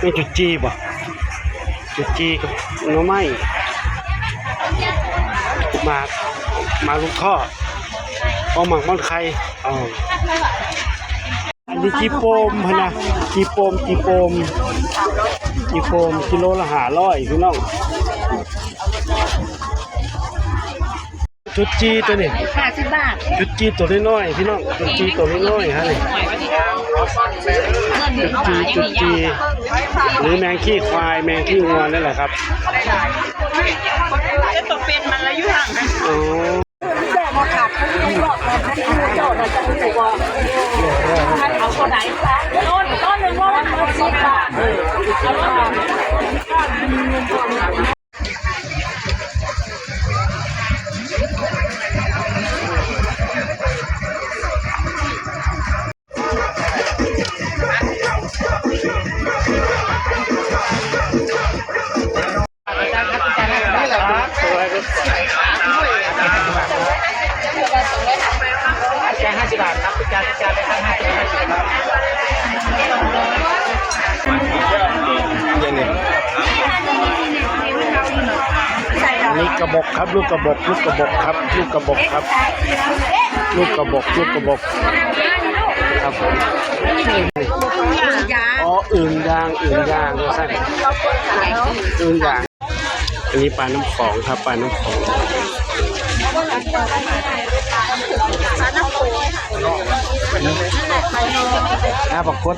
ມີຈຸດຈີ່ບໍ່? ຈຸດຈີ່ກັບໜໍ່ໄມ້ ໝາກ ໝາກລູກທໍ້ ເອົາໝາກມ່ອນໄຂ່ ເອົາ ອັນນີ້ຈີ່ໂປ່ມຫັ້ນນະ ຈີ່ໂປ່ມ ຈີ່ໂປ່ມ ຈີ່ໂປ່ມ ກິໂລລະຫ້າຮ້ອຍ ພີ່ນ້ອງ. ຈຸດຈີ່ຕົວນີ້ ຫ້າສິບບາດ ຈຸດຈີ່ຕົວນ້ອຍໆ ພີ່ນ້ອງ ຈຸດຈີ່ຕົວນ້ອຍໆ ຮະນີ້ ຈຸດຈີ່ ຈຸດຈີ່ ຫຼືແມງຂີ້ຄວາຍ ແມງຂີ້ງົວນັ້ນແຫຼະຄັບ. ເປັນຕົວເປັນມັນລະຢູ່ຫັ້ນ ອໍ. ເອົາເທົ່າໃດ? ໂລ ໂລໜຶ່ງໂລລະຫ້າສິບບາດ ເອີ ເອົາໂລ. ນີ້ກະບົກຄັບ ລູກກະບົກ ລູກກະບົກຄັບ ລູກກະບົກຄັບ ລູກກະບົກ ລູກກະບົກ ຄັບ. ອໍ ອຶ່ງຢ່າງ ອຶ່ງຢ່າງ ວ່າຊັ້ນ ອຶ່ງຢ່າງ. ອັນນີ້ປານ້ຳຂອງຄັບ ປານ້ຳຂອງ ປານ້ຳໂຂງ ປາບັກກົດ.